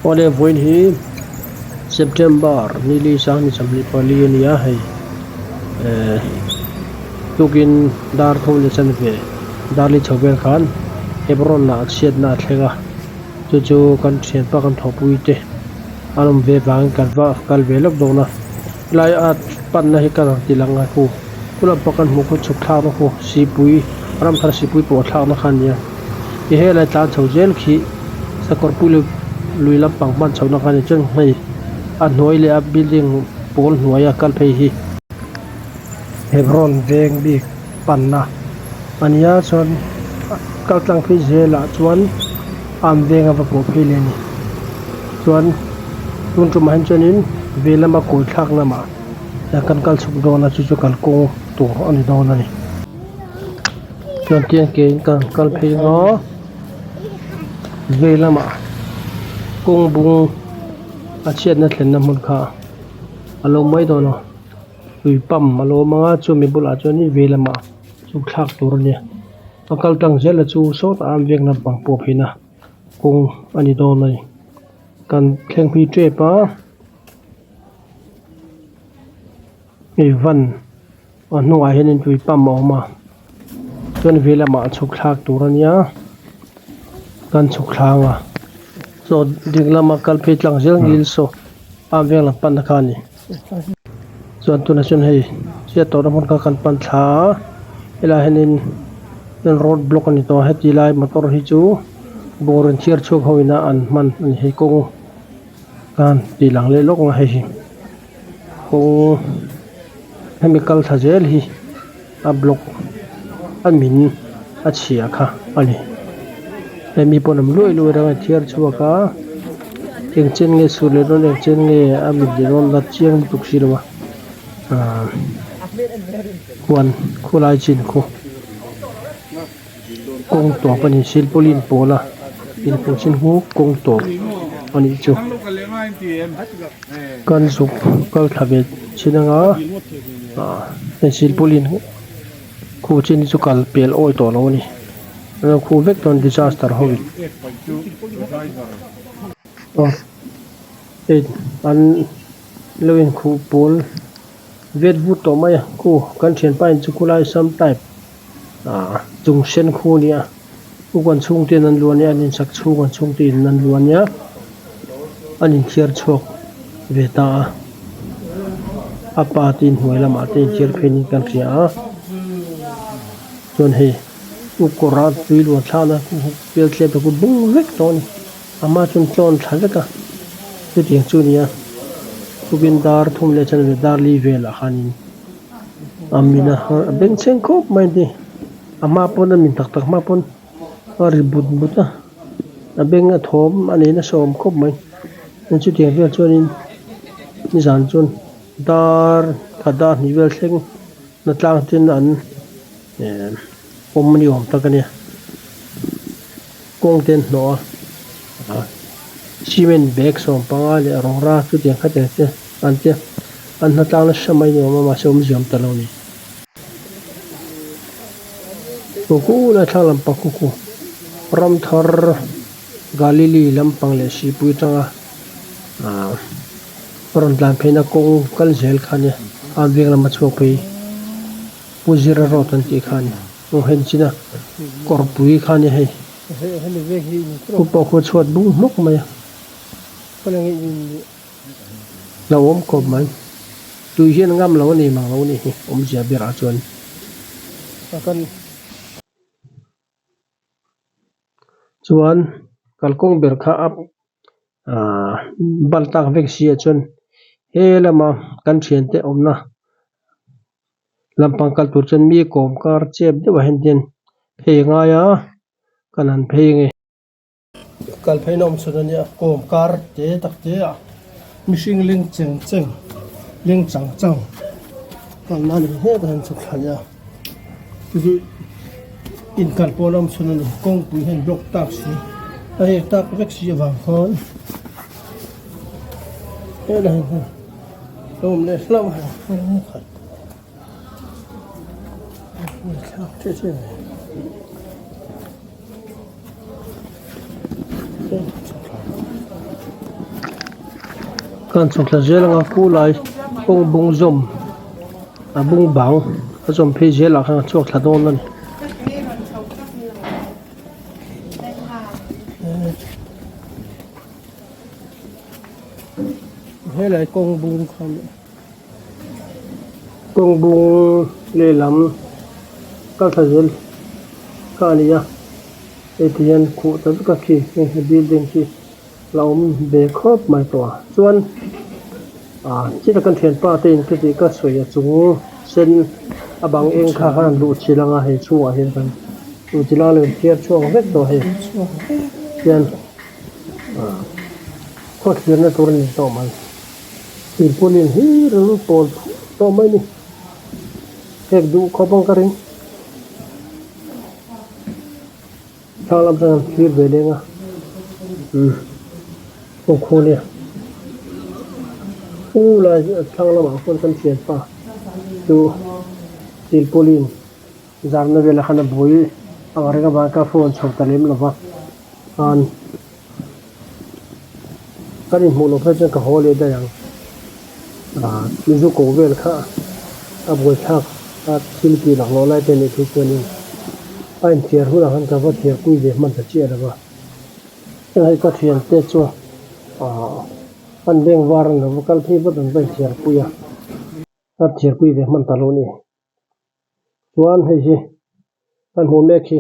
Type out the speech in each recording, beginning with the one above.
Awle vawiin hi September ni li sang ni 24 a ni a hei ehh tukin dar thum leh chanve dar li chho vel khan Hebron ah chhiatna a thleng a chu chu kan thianpa kan thawhpui te an awm ve vangin kan va kal ve lawk dawn a helai a panna hi ka rawn ti lang a khu khu lampang kan hmuh khu chhuk thlakna khu sipui ramthar sipui pawh thlakna kha a ni a ti helai tlan chho zel khi sakawr pui lui lui lampang hman chhohna kha a ni chuan hei a hnuai leh a building pawl hnuaia kal phei hi Hebron veng bik panna a ni a chuan kal tlang phei zelah chuan arm veng a va pawh phei leh a ni chuan tun tumah hian chuanin vei lama kawi thlak lamah kan kal chhuk dawn a chu chu kalkawng tur a ni dawn a ni chuan tiang ke in kan kal phei ang a vei lamah kawng bung a chhiatna thlenna hmun kha a lo mai dawn a. Tui pump a lo awm ang a chumi bulah chuanin vei lamah chhuk thlak tur a nia a kal tlang zel a chu sawtah a veng lampang pawh phei na kawng a ni dawn a ni kan thleng phei tep a hei van a hnungah hianin tui pump a awm a chuan vei lamah chhuk thlak tur a nia kan chhuk thlang a chaw ding lama kal phei tlang zel ngil saw a veng lam panna kha a ni. Chuan tunah chuan hei chhiat tawhna hmun kha kan pan thla a helaiah hianin road block a ni tawh a heti lai motor hi chu bawr in thiar chhuak ho ina an hman a ni hei kawng khan tih lang leh lawk ang a hei hi kawng hemi kal thla zel hi a block a min a chhia kha a ni hei mi pawh an awm luai luai reng a in thiar chhuak a eng chen nge chhut leh dawn eng chen nge a mit leh dawn la chiang lutuk si lo a ahh khuan khawlai chin khu kawng tawp a ni silpauline pawl a inpawh chin khu kawng tawp a nih chu kan zuk kal thla ve chin anga ahh hei silpauline khu chin hi chu kal pel awi tawh lo a ni an khu vek dawn disaster ho in aw hei an lo inkhuh pawl vet vut tawh mai a khu kan thianpa in chu khulai sam type ah chung sen khu a nia u kan chhungte in an luah a nia an insak chhung an chhungte in an luah a nia an inthiar chhuak ve ta a a pa te inhnuai lamah te inthiar phei niin kan hria a chuan hei u kawra tui luan thlakna vel tlem te khu bung vek tawh a ni a hma chuan tlawn thla vek a chutiang chu a ni a tukin dar thum leh chanve dar li velah khanin a min a a bengchheng khawp mai a ni a hma pawn a min tak tak hma pawn a ri but but a a beng a thawm a nei nasa awm khawp mai chutiang vel chuanin nizan chuan dar khat dar hnih vel thleng na tlang ten an eh awm a ni awm tak a nia kawng te an hnawh a cement bag sawmpanga leh rawra chutiang khatiang te an tia an hnatlang nasa mai ni awm a mahse awmzia awm ta lo a ni. Kukul a thlang lampang khu khu ramthar Galili lampang leh Sipui atanga ah rawn tlan pheina kawng kal zel kha ania a veng lama chhuak phei Pu Zira road an tih kha a ni aw hei chin a kawrpui kha a ni hei khu pawh khu chhuat bung hmawk mai a. Lo awm khawp mai. Tui hian ngam lo a ni mang lo a nih hi awmzia berah chuan chuan kalkawng ber kha a ahh bal tak vek si ah chuan he lama kan thiante awmna lampang kal tur chuan mi kawm kar chep deuh ah hian hian phei a ngai a kan han phei ange. Kal phei na awm chhun a nia kawm kar te tak te ah mihring leng cheng cheng leng chang chang kal na ni hle ka han chhuk thla leh a chu in kal pawh la awm chhun a ni kawngpui hian block tak si a hek tak vek si avang khan helai hi a awm leh hlauh a ni. Kan chhuk thla zel anga khulai kawng bung zawm a bung bang a zawm phei zel ah khan a chhuak thla dawn a ni. Helai kawng bung khan kawng bung lehlam kal thla zel kha a ni a hei ti hian khuh ta vek a khi heng building khi. La awm ve khawp mai tawh a chuan ah chita kan thianpa te in ka tih ka sawi a chung sen a bang eng kha khan an luh chilh anga hei chhungah hian kan luh chilh a lo inthiar chhuak vek tawh hei hian ah khaw thlirna tur a ni tawh mai silpauline hi rilru pawl phuh tawh mai a ni hek duh khawp ang ka ring. Thlang lam chuan an thlir ve leng a umm aw khaw nia u lai thlang lamah khuan kan thianpa chu silpauline zarna velah khan a buai ang reng avang ka phone chho ta lem lova khan kan inhmuh loh phei chuan ka haw leh daih ang ah mizu ko vel kha a buaithlak a thil tih laklawh lai te nih phei chuanin a inthiar hunah khan ka va thiarpui ve hman ta chiah lo va hei ka thiante chu ah an beng var an lo va kal phei vat an va inthiarpui a ka thiarpui ve hman ta lo a ni chuan hei hi kan hmuh mek hi.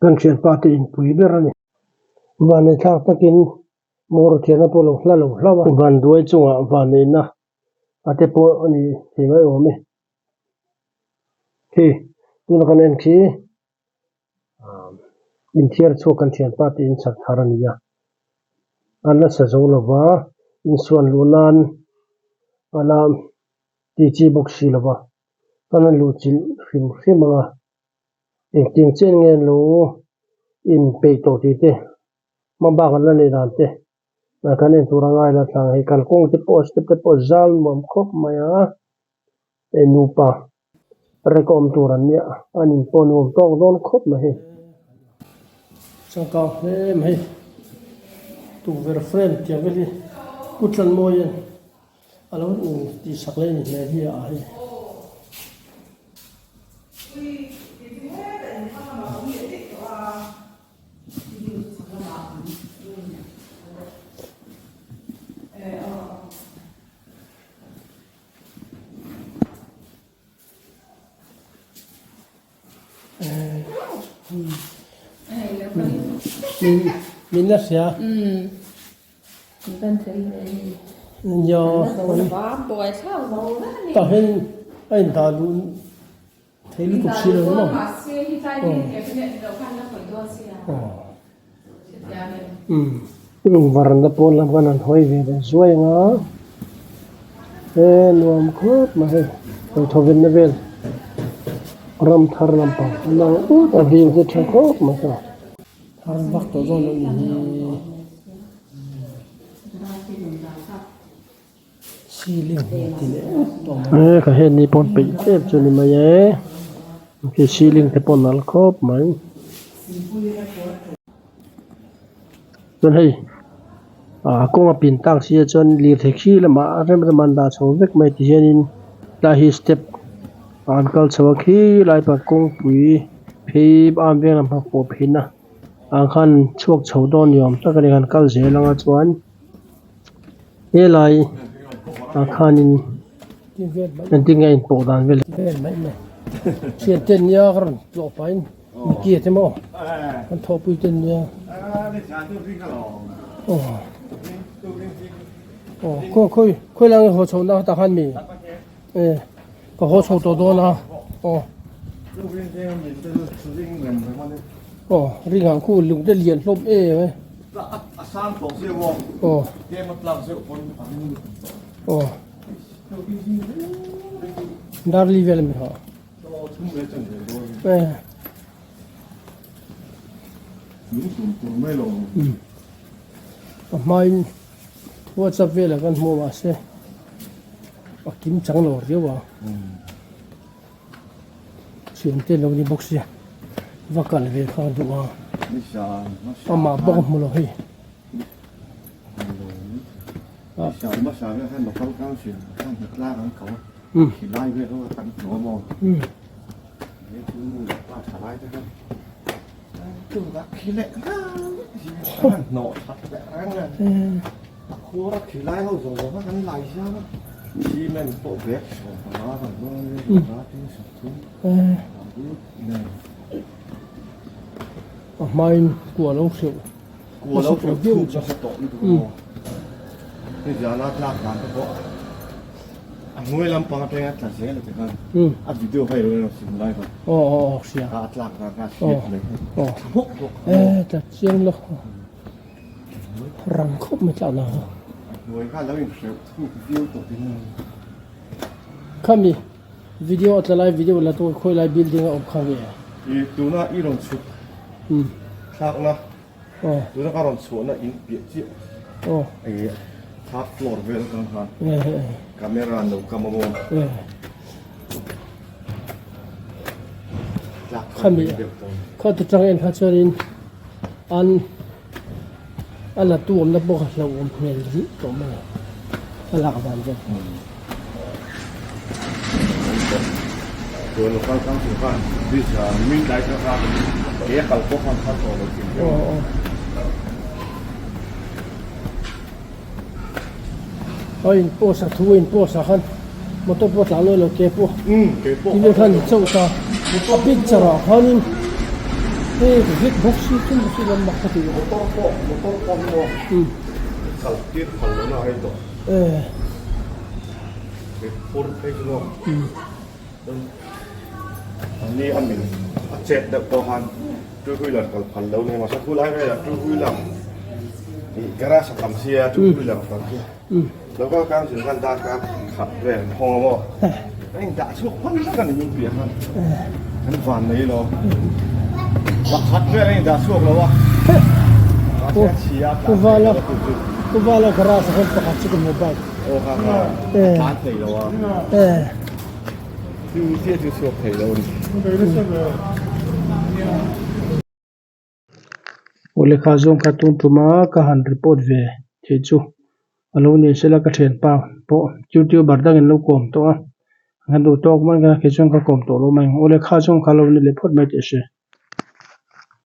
Kan thianpa te inpui ber a ni. Vanei thlak takin motor thianna pawh lo hla lo hlauh a. Van duai chungah vaneihna a te pawh a ni thei mai awm e. Khi tuna kan en khi inthiar chhuak kan thianpa te in chak thar a ni a. A nasa zo lova insuan luh nan a la ti chi bawk si lova kan han luh chilh hrim hrim ang a. Engtin chen nge an lo inpeih tawh tih te, hma bak an la neih dan te kan en tur a ngai la tlang hei kalkawng te pawh step te pawh zal nuam khawp mai a, hei nupa rek awm tur an nia an in pawh nuam tawk dawn khawp mai hei. Changkang hle mai tukverh frame tiang vel hi kut lan mawi a ni. A lo tihsak leh a ni hmel hi a hei. Min la hria. Nia tah hian a indah luh theih lutuk si lo maw varna pawn lam khan an hawi ve leh zuai ang a he nuam khawp mai hei thawvenna vel ram thar lampang a lang ut a view hi tha khawp mai a. Thar vak tawh dawn a ni hi. Ceiling hi a ti leh ut tawh mai. E ka hen ni pawn peih tep chu ni mai e. Khi ceiling te pawh nalh khawp mai. Chuan hei ah kawng a pin tak si a chuan lirthei khi lamah a rem rem an dah chho vek mai ti hianin tlai hi step ah an kal chho a khi lai pang kawngpui phei am veng lam pang pawh phin a ah khan chhuak chho dawn ni awm tak a ni an kal zel anga chuan helai ah khanin engtin nge a inpawh dan vel thian te nia ka rawn tlawh pahin Mickey te maw an thawhpui te nia aw aw khawi khawi khawi lai nge haw chhoh na tah khan mi e ka haw chho tawh dawn a aw aw ring ang khu lung te lian hlawm em e aw aw darli vel a mi ha. A hmain whatsapp velah kan hmu mahse a kim chang lo riau a thian te lo ni bawk sia va kal ve kha a duh a amah bawk a hmu lo hei. A hmain kua lo hreuh Kua lo hreuh thuk nasa tawh lutuk a maw? Hei zana tlak dan te pawh a hnuai lampang atanga tla zel a ti khan a video kha i lo en a sim lai kha. Aw aw aw hria. A tlak dan kha a hriat mai kha. Aw. Tla hawk hawk. E tla chiang lo. Rang khawp mai tlak dan kha. A hnuai kha lo in hreuh thuk viau tawh tin. Khami video a tla lai video la tu khawi lai building a awm kha nge? I tuna i rawn chhuk thlakna tuna ka rawn chhuahna in piah chiah ih third floor vel atang khan camera an lo kam a maw tlak kha Khami khaw te tang en kha chuanin an a la tu awmna pawh kha hlauhawm hmel rih tawh mai a a lak dan vel. A in post a thu a in post ah khan motor pawh a tlan lawi lo ke pawh tin khan in chauh ta a picture ah khanin hei vek bawk si thil bawk si lam mak ka ti e. Ni a min a chet deuh pawh khan two wheeler kal phal lo ni mahse thu lai velah two wheeler ih garage a tam sia two wheeler a tam sia lo kal kang zir khan darkar khat vel an hawng a maw a in dah chhuak hman vek a ni min piah khan kan van nei lo pakhat vel a in dah chhuak lo a mahse a chhia a tlan thei lo a tu chu. Pu Vala garage ah khan pakhat chu ka hmu bike. Aw kha kha a tlan thei lo a. Chu chiah chu chhuak thei lo a ni. Aw lehkha zawng kha tun tuma ka han report ve thei chu a lo ni sela ka thianpa pawh youtuber dangin lo kawm tawh a an duh tawk mai kha kei chuan ka kawm tawh lo mai ang aw lehkha zawng kha lo ni leh phawt mai teh se.